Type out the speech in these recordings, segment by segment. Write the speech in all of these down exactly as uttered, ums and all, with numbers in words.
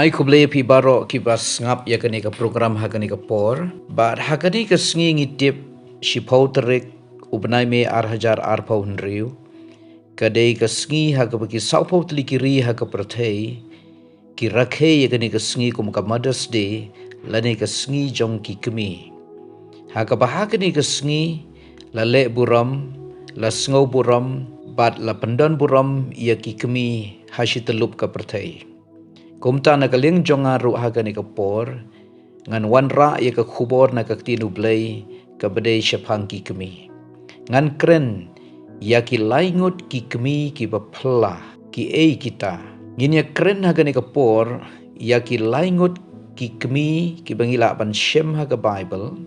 Ai khublei phi baroh kiba sngap ïa kane ka program ha kane ka por. Bad ha kane ka sngi ngi tip shiphew tarik u bnai Mei ar hajar arphew hynriew. Ka dei ka sngi ha kaba ki sawphew tylli ki ri ha ka pyrthei ki rakhe ïa kane ka sngi kum ka Mother's Day, lane ka sngi jong ki kmie. Ha kaba ha kane ka sngi la leh burom, la sngew burom, bad la pyndon burom ïa ki kmie ha shi tyllup ka pyrthei. Kumta na ka liang jong nga ruh ha kane ka por, ngan wanrah ïa ka khubor na ka ktien U Blei kaba dei shaphang ki kmie. Ngan kren ïa ki lai ngut ki kmie kiba phylla, ki ei kita. Ngin ïa kren ha kane ka por ïa ki lai ngut ki kmie kiba ngi lah ban shem ha ka Bible,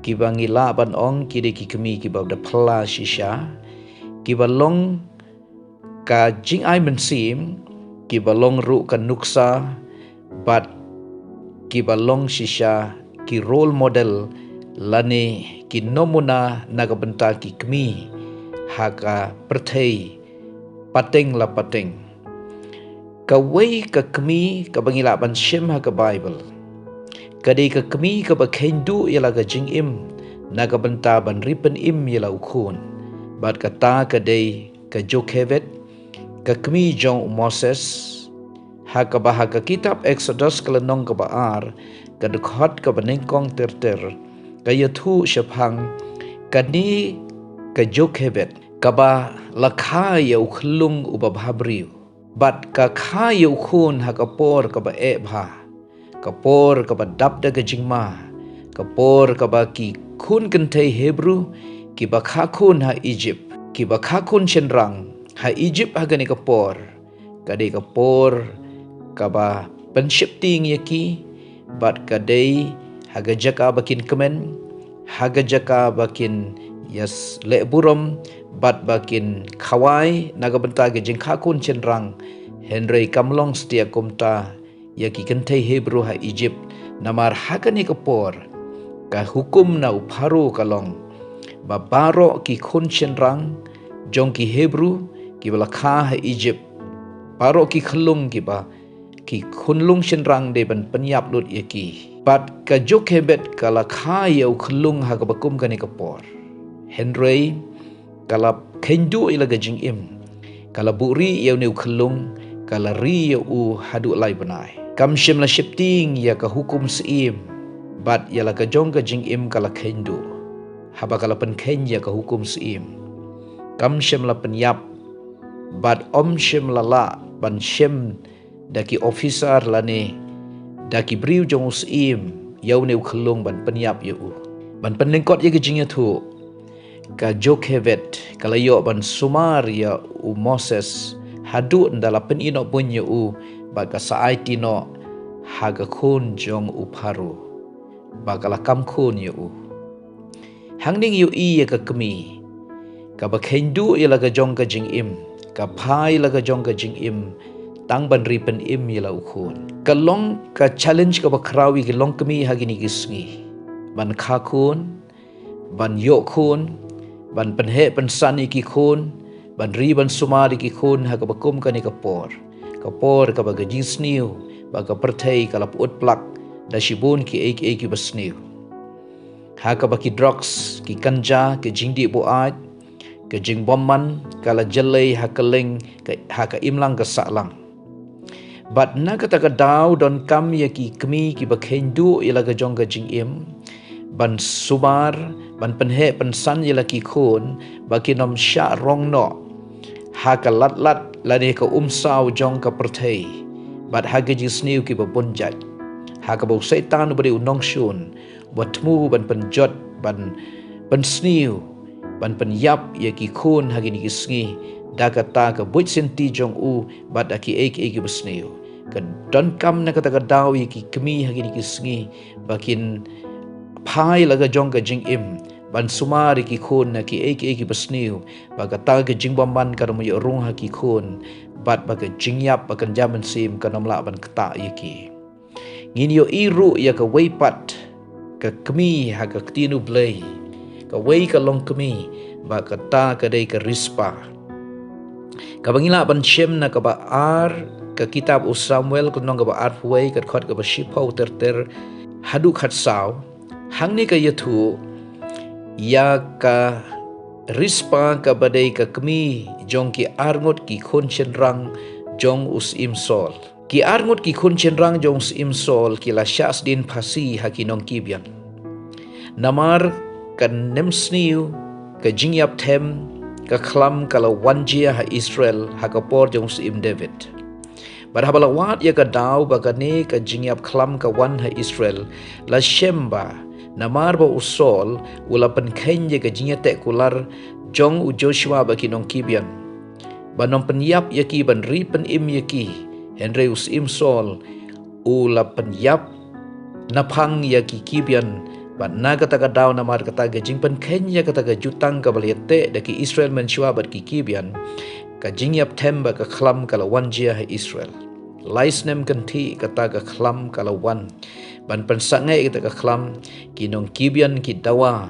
kiba ngi lah ban ong ki dei ki kmie kiba da phylla shisha, kiba long ka jingai mynsiem, kiba long ruh ka nuksa, bad kiba long shisha ki role model lane ki nomuna na ka bynta ki kmie ha ka pyrthei pateng la pateng. Kawei ka kmie kaba ngi lah ban shem ha ka Bible, ka dei ka kmie kaba kheiñ duh ïa la ka jingim na ka bynta ban ri pynim ïa la u khun. Bad kata ka dei ka Jochebed, ka kmie jong u Moses. Ha kaba ha ka kitab Exodus ka lynnong kaba ar, ka dkhot kaba nyngkong ter ter, ka ïathuh shaphang kane ka Jochebed kaba la kha ïa u khyllung uba bhabriew. Bad ka kha ïa u khun ha ka por kaba eh bha, ka por kaba dap da ka jingma, ka por kaba ki khun kynthei Hebru kiba kha khun ha Egypt, kiba kha khun shynrang ha Egypt ha kane ka por, ka dei ka por kaba pynsheptieng ïa ki, bad ka dei ha ka jaka ba kin kmen, ha ka jaka ba kin ïa leh burom, bad ba kin khawai na ka bynta ka jingkha khun shynrang. Hynrei kam long satia kumta ïa ki kynthei Hebru ha Egypt, namar ha kane ka por ka hukum na u Pharaoh ka long ba baroh ki khun shynrang jong ki Hebru kiba la kha ha Egypt, baroh ki khyllung kiba ki khunlung shynrang dei ban pynïap lut ïa ki. Bad ka Jochebed ka la kha ïa u khyllung ha kaba kum kane ka por. Hynrei ka la kheiñ duh ïa la ka jingim, ka la buhrieh ïa une u khyllung, ka la ri ïa u haduh lai bnai. Kam shym la sheptieng ïa ka hukum syiem, bad ïa la ka jong ka jingim ka la kheiñ duh. Haba ka la pynkheiñ ïa ka hukum syiem, kam shym la pynïap, bad ym shym la lah ban shem da ki officer lane da ki briew jong u syiem ïa une u khyllung ban pynïap ïa u. Ban pynlyngkot ïa ka jingïathuh, ka Jochebed ka la ïoh ban sumar ïa u Moses haduh ynda la pyni noh buiñ ïa u, bad ka sa aiti noh ha ka khun jong u Pharaoh ba ka la kam khun ïa u. Hangne ngi ïohi ïa ka kmie kaba kheiñ duh ïa la ka jong ka jingim, ka phai la ka jong ka jingim tang ban ri pynim ïa la u khun. Ka long ka challenge kaba khraw ïa ki longkmie ha kine ki sngi, ban kha khun, ban ïoh khun, ban pynheh pynsan ïa ki khun, ban ri ban sumar ïa ki khun ha kaba kum kane ka por, ka por kaba ka jingsniew bad ka pyrthei ka la pyut plak da shibun kiei kiei kiba sniew. Ha kaba ki drugs, ki ganja, ki jingdih buaid, ki jingbymman ka la jyllei ha kylleng, ha ka imlang ka sahlang. Bad na kata ka daw donkam ïa ki kmie kiba kheiñ duh ïa la ka jong ka jingim ban sumar, ban pynheh pynsan ïa la ki khun ba kin ym shah rong noh ha ka lad lad lane ka umsaw jong ka pyrthei, bad ha ki jingsniew kiba bun jait, ha kaba u Soitan uba dei u nongshun ba thmu ban pynjot, ban pynsniew, ban pynïap ïa ki khun ha kine ki sngi da kata ka buit sngewsih jong u bad da kiei kiei kiba sniew. Ka donkam na kata ka daw ïa ki kmie ha kine ki sngi ba kin phai la ka jong ka jingim ban sumar ïa ki khun na kiei kiei kiba sniew, ba kata ka jingbymman kan ym ïoh rung ha ki khun, bad ba ka jingïap ba kynja mynsiem kan ym lah ban ktah ïa ki. Ngin ïohi ruh ïa kawei pat ka kmie ha ka ktien U Blei, kawei ka longkmie, ba kata ka dei ka Rizpah, kaba ngi lah ban shem na kaba ar Ka kitab u Samuel ka lynnong kaba arphew wei, ka dkhot kaba shiphew ter ter haduh khatsaw. Hangne ka ïathuh ïa ka Rispa kaba dei ka kmie jong ki arngut ki khun shynrang jong u syiem Saul. Ki arngut ki khun shynrang jong u syiem Saul ki la shah sdien phasi ha ki nong Gibeon. Namar ka nemsniew, ka jingïap them, ka khlam ka la wan jia ha Israel ha ka por jong u syiem David. Bad haba la wad ïa ka daw ba kane ka jingïap khlam ka wan ha Israel, la shem ba namar ba u Saul u la pynkheiñ ïa ka jingïateh kular jong u Joshua bad ki nong Gibeon, ban ym pynïap ïa ki, ban ri pynim ïa ki. Hynrei u syiem Saul u la pynïap naphang ïa ki Gibeon. Bad na kata ka daw, namar kata ka jingpynkheiñ ïa kata ka jutang kaba la ïateh da ki Israel mynshuwa bad ki Gibeon, ka jingïap them bad ka khlam ka la wan jia ha Israel. Lai snem kynthih kata ka khlam ka la wan. Ban pynsangeh ïa kata ka khlam, ki nong Gibeon ki dawa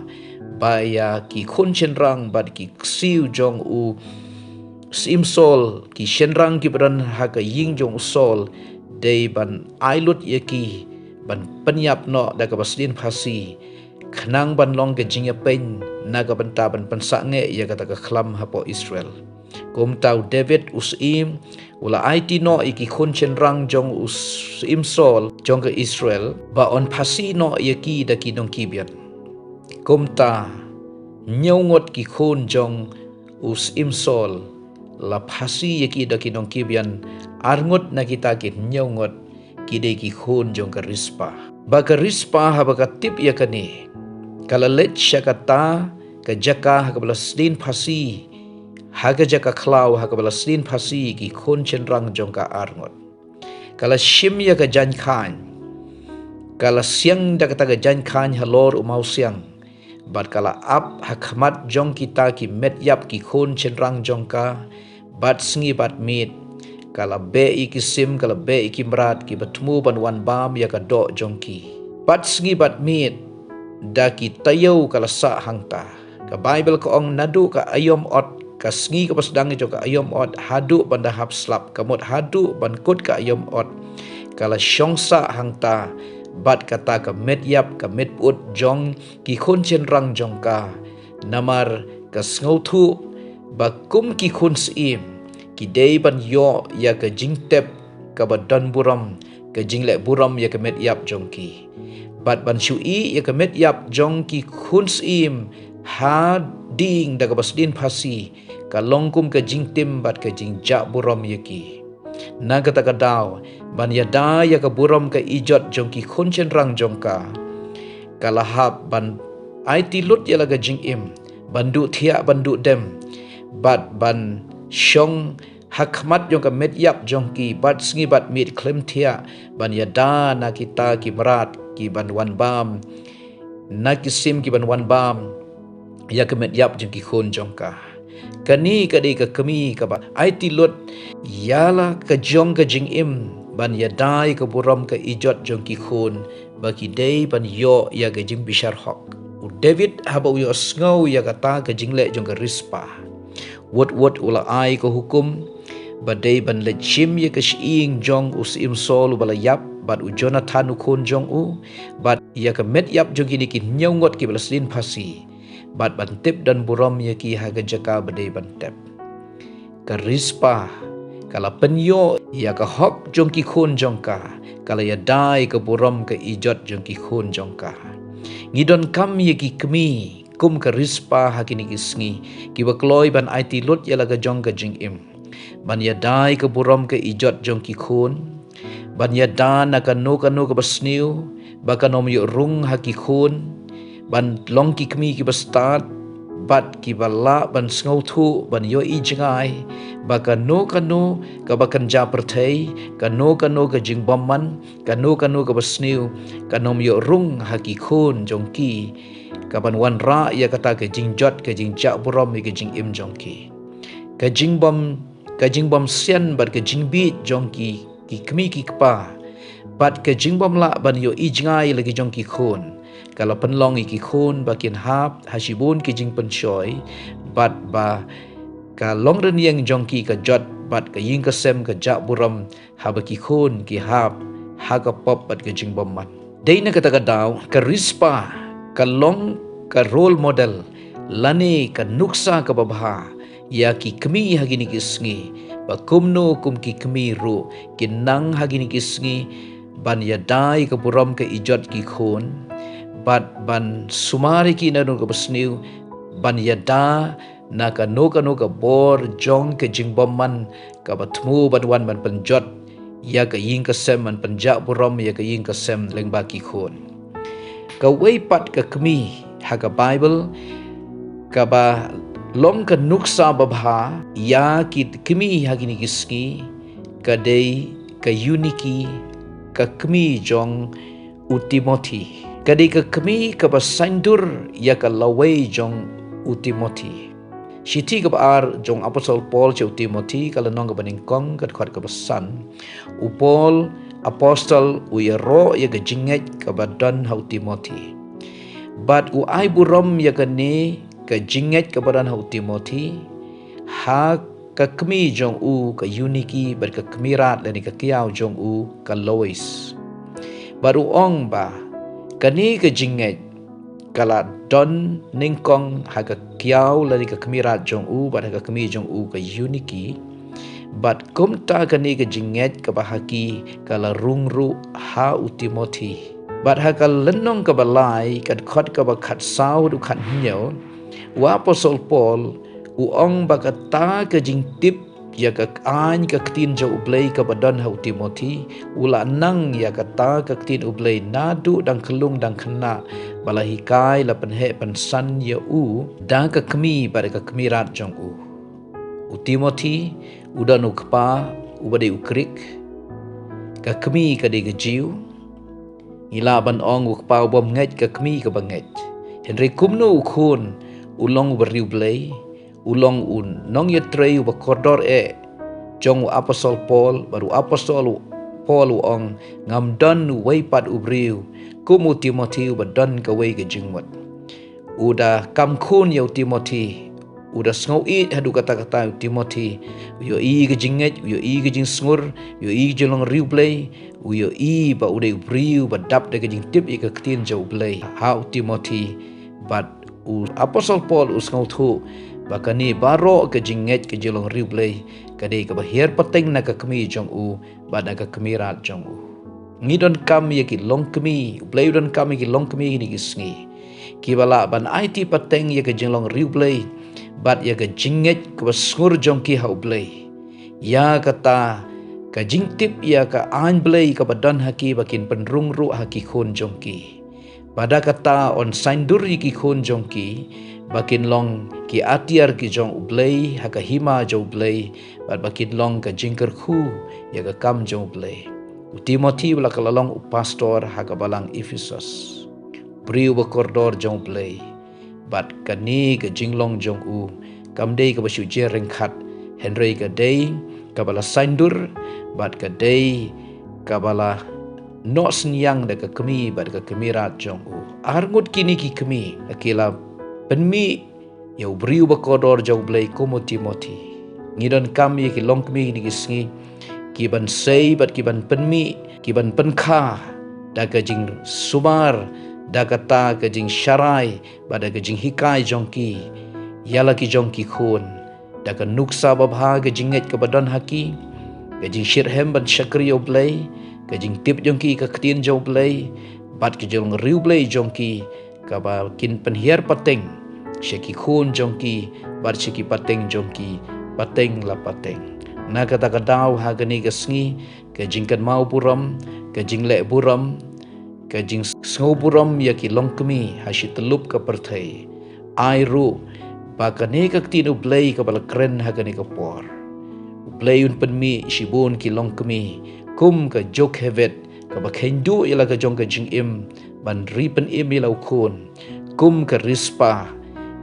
ba ïa ki khun shynrang bad ki ksiew jong u syiem Saul, ki shynrang kiba don ha ka ïing jong u Saul, dei ban ai lut ïa ki, ban pynïap noh da kaba sdien phasi, khnang ban long ka jingïapeiñ na ka bynta ban pynsangeh ïa kata ka khlam hapoh Israel. Kumta u David u syiem u la aiti noh ïa ki khun shynrang jong u syiem Saul jong ka Israel, ba un phasi noh ïa ki da ki nong Gibeon. Kumta hynñiew ngut ki khun jong u syiem Saul la phasi ïa ki da ki nong Gibeon. Arngut na kita ki hynñiew ngut ki dei ki khun jong ka Rispa. Ba ka Rispa haba ka tip ïa kane, ka la leit sha kata ka jaka ha kaba la sdien phasi, ha ka jaka khlaw ha kaba la sdien phasi ki khun shynrang jong ka arngut. Ka la shim ïa ka jaiñkhain, ka la siang da kata ka jaiñkhain halor u mawsiang, bad ka la ap ha khmat jong kita ki met ïap ki khun shynrang jong ka, bad sngi bad miet ka la beh ïa ki sim, ka la beh ïa ki mrad kiba thmu ban wan bam ïa ka doh jong ki. Bad sngi bad miet da ki taïew ka la sah hangta. Ka Baibl ka ong naduh ka aïom ot, ka sngi kaba sdang jong ka aïom ot, haduh ban da hap slap, ka mut haduh ban kut ka aïom ot, ka la shong sah hangta bad kata ka met ïap, ka met pyut jong ki khun shynrang jong ka. Namar ka sngewthuh ba kum ki khun syiem, ki dei ban ïoh ïa ka jingtep kaba don burom, ka jingleh burom ïa ka met ïap jong ki, bad ban shu ïeh ïa ka met ïap jong ki khun syiem ha ding da kaba sdien phasi, ka long kum ka jingtim bad ka jingjah burom ïa ki. Na kata ka daw, ban ïada ïa ka burom ka ijot jong ki khun shynrang jong ka, ka la hap ban aiti lut ïa la ka jingim, ban duh thiah ban duh dem, bad ban shong ha khmat jong ka met ïap jong ki bad sngi bad miet khlem thiah, ban ïada na kita ki mrad ki ban wan bam, na ki sim ki ban wan bam ïa ka met ïap jong ki khun jong ka. Kane ka dei ka kmie kaba aiti lut ïa la ka jong ka jingim, ban ïada ïa ka burom ka ijot jong ki khun, ba ki dei ban ïoh ïa ka jingbishar hok. U David haba u ïohsngew ïa kata ka jingleh jong ka Rispa, wut wut u la ai ka hukum ba dei ban leit shim ïa ka shyieng jong u syiem Saul uba la ïap, bad u Jonathan u khun jong u, bad ïa ka met ïap jong kine ki hynñiew ngut kiba la sdien phasi, bad ban tip don burom ïa ki ha ka jaka ba dei ban tep. Ka Rispa ka la pynïoh ïa ka hok jong ki khun jong ka, ka la ïada ïa ka burom ka ijot jong ki khun jong ka. Ngi donkam ïa ki kmie kum ka Rispa ha kine ki sngi, kiba kloi ban aiti lut ïa la ka jong ka jingim, ban ïada ïa ka burom ka ijot jong ki khun, ban ïada na kano kano kaba sniew ba kan ym ïoh rung ha ki khun, ban long ki kmie kiba stad bad kiba lah ban sngewthuh, ban ïohi jngai ba kano kano kaba kynja pyrthei, kano kano ka jingbymman, kano kano kaba sniew kan ym ïoh rung ha ki khun jong ki, ka ban wanrah ïa kata ka jingjot ka jingjah burom ïa ka jingim jong ki. Ka jingbym, ka jingbymsian bad ka jingbieit jong ki, ki kmie ki kpa, bad ka jingbymlah ban ïohi jngai la ki jong ki khun, ka la pynlong ïa ki khun ba kin hap ha shibun ki jingpynshoi, bad ba ka longrynïeng jong ki ka jot bad ka ïing ka sem ka jah burom haba ki khun ki hap ha ka pop bad ka jingbymman. Dei na kata ka daw ka Rizpah ka long ka role model lane ka nuksa kaba bha ïa ki kmie ha kine ki sngi, ba kumno kum ki kmie ruh kin nang ha kine ki sngi ban ïada ïa ka burom ka ijot ki khun, bad ban sumar ïa ki na ka bynta kaba sniew, ban ïada na kano kano ka bor jong ka jingbymman kaba thmu ban wan ban pynjot ïa ka ïing ka sem, ban pynjah burom ïa ka ïing ka sem lyngba ki khun. Kawei pat ka kmie ha ka Baibl kaba long ka nuksa babha ïa ki kmie ha kine ki sngi, ka dei ka Euniki, ka kmie jong u Timothi. Ka dei ka kmie kaba saiñdur ïa ka lawei jong u Timothi. Shithi kaba ar jong Apostol Paul sha u Timothi, ka lynnong kaba nyngkong, ka dkhot kaba san. U Paul Apostol u ïaroh ïa ka jingngeit kaba don ha u Timothi, bad u ai burom ïa kane ka jingngeit kaba don ha u Timothi ha ka kmie jong u ka Euniki bad ka kmie rat lane ka kiaw jong u ka Lois. Bad u ong ba kane ka jingngeit ka la don nyngkong ha ka kiaw lane ka kmie rat jong u bad ha ka kmie jong u ka Euniki, bad kumta kane ka jingngeit kaba ha ki ka la rung ruh ha u Timothi. Bad ha ka lynnong kaba lai, ka dkhot kaba khatsaw haduh khathynñiew, u Apostol Paul u ong ba kata ka jingtip ïa ka aiñ ka ktien jong U Blei kaba don ha u Timothi, u la nang ïa kata ka ktien U Blei naduh dang khyllung dang khynnah, ba la hikai, la pynheh pynsan ïa u da ka kmie bad ka kmie rat jong u. U Timothi u don u kpa uba dei u Grik, ka kmie ka dei ka Jiw. Ngi lah ban ong u kpa u bym ngeit, ka kmie kaba ngeit. Hynrei kumno u khun u long uba riewblei, u long u nongïatrei uba kordor eh jong u Apostol Paul, bad u Apostol Paul u ong, ngam don uwei pat u briew kum u Timothi uba don kawei ka jingmut. U da kam khun ïa u Timothi, u da sngew ïeit haduh katta katta ïa u Timothi, u ïohi ka jingngeit, u ïohi ka jingsngur, u ïohi ka jinglong riewblei, u ïohi ba u dei u briew ba dap da ka jingtip ïa ka ktien jong U Blei ha u Timothi. Bad u Apostol Paul u sngewthuh ba kane baroh ka jingngeit, ka jinglong riewblei, ka dei kaba hiar pateng na ka kmie jong u bad na ka kmie rat jong u. Ngi donkam ïa ki longkmie, U Blei u donkam ïa ki longkmie kine ki sngi, kiba lah ban aiti pateng ïa ka jinglong riewblei bad ïa ka jingngeit kaba sngur jong ki ha U Blei, ïa kata ka jingtip ïa ka aiñ Blei kaba don ha ki, ba kin pynrung ruh ha ki khun jong ki. Bad da kata yn saiñdur ïa ki khun jong ki ba kin long ki atiar ki jong U Blei ha ka hima jong U Blei, bad ba kin long ka jingkyrkhu ïa ka kam jong U Blei. U Timothi u la ka la long u pastor ha ka balang Ephesus, briew ba kordor jong U Blei. Bad kane ka jinglong jong u kam dei kaba shu jia ryngkat, hynrei ka dei kaba la saiñdur, bad ka dei kaba la noh synñiang da ka kmie bad ka kmie rat jong u. Arngut kine ki kmie ki la pynmih ïa u briew ba kordor jong U Blei kum u Timothi. Ngi donkam ïa ki longkmie kine ki sngi, ki ban sei bad ki ban pynmih, ki ban pynkha da ka jingsumar, da kata ka jingsharai bad da ka jinghikai jong ki ïa la ki jong ki khun, da ka nuksa babha ka jingngeit kaba don ha ki, ka jingshitrhem ban shakri ïa U Blei, ka jingtip jong ki ka ktien jong U Blei, bad ka jinglong riewblei jong ki, kaba kin pynhiar pateng sha ki khun jong ki bad sha ki pateng jong ki, pateng la pateng. Na kata ka daw ha kane ka sngi, ka jingkynmaw burom, ka jingleh burom, ka jingsngew burom ïa ki longkmie ha shi tyllup ka pyrthei. Ai ruh ba kane ka ktien U Blei kaba la kren ha kane ka por, U Blei un pynmih shibun ki longkmie kum ka Jokebed, kaba kheiñ duh ïa la ka jong ka jingim ban ri pynim ïa la u khun, kum ka Rizpah,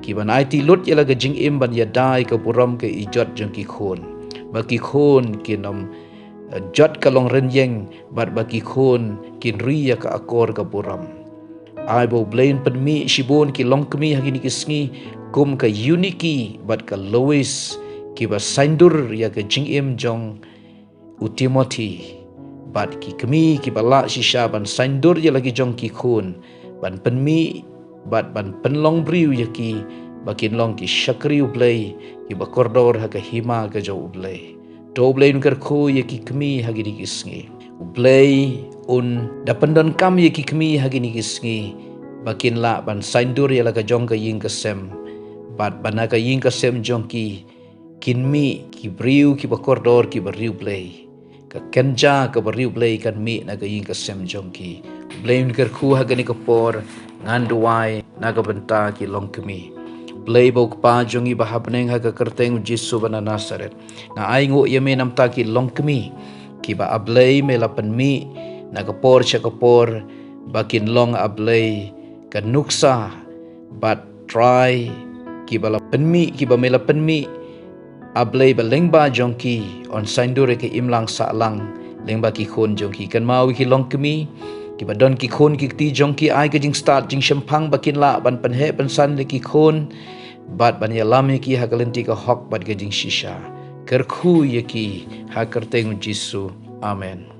ki ban aiti lut ïa la ka jingim ban ïada ïa ka burom ka ijot jong ki khun, ba ki khun kin ym, eh, jot ka longrynïeng, bad ba ki khun kin ri ïa ka akor ka burom. Ai ba U Blei un pynmih shibun ki longkmie ha kine ki sngi kum ka Euniki bad ka Lois, kiba saiñdur ïa ka jingim jong u Timothi, bad ki kmie kiba lah shisha ban saiñdur ïa la ki jong ki khun ban pynmih bad ban pynlong briew ïa ki ba kin long ki shakri U Blei kiba kordor ha ka hima ka jong U Blei. To U Blei un kyrkhu ïa ki kmie ha kine ki sngi. U Blei un da pyndonkam ïa ki kmie ha kine ki sngi ba kin lah ban saiñdur ïa la ka jong ka ïing ka sem, bad ba na ka ïing ka sem jong ki kin mih ki briew kiba kordor, kiba riewblei. Ka kynja kaba riewblei kan mih na ka ïing ka sem jong ki. Blei un kyrkhu ha kane ka por, ngan duwai na ka bynta ki longkmie. Blei ba u Kpa jong ngi ba ha bneng, ha ka kyrteng u Jisu ba na Nasaret, nga ainguh ïa me namta ki longkmie kiba A Blei me la pynmih na ka por sha ka por, ba kin long, A Blei, ka nuksa bad trai kiba la pynmih, kiba me la pynmih, A Blei, ba lyngba jong ki yn saiñdur ïa ka imlang sahlang lyngba ki khun jong ki. Kynmaw ïa ki longkmie kiba don ki khun ki kti jong ki, ai ka jingstad jingshemphang ba kin lah ban pynheh pynsan ïa ki khun bad ban ïalam ïa ki ha ka lynti ka hok bad ka jingshisha. Kyrkhu ïa ki ha ka kyrteng u Jisu. Amen.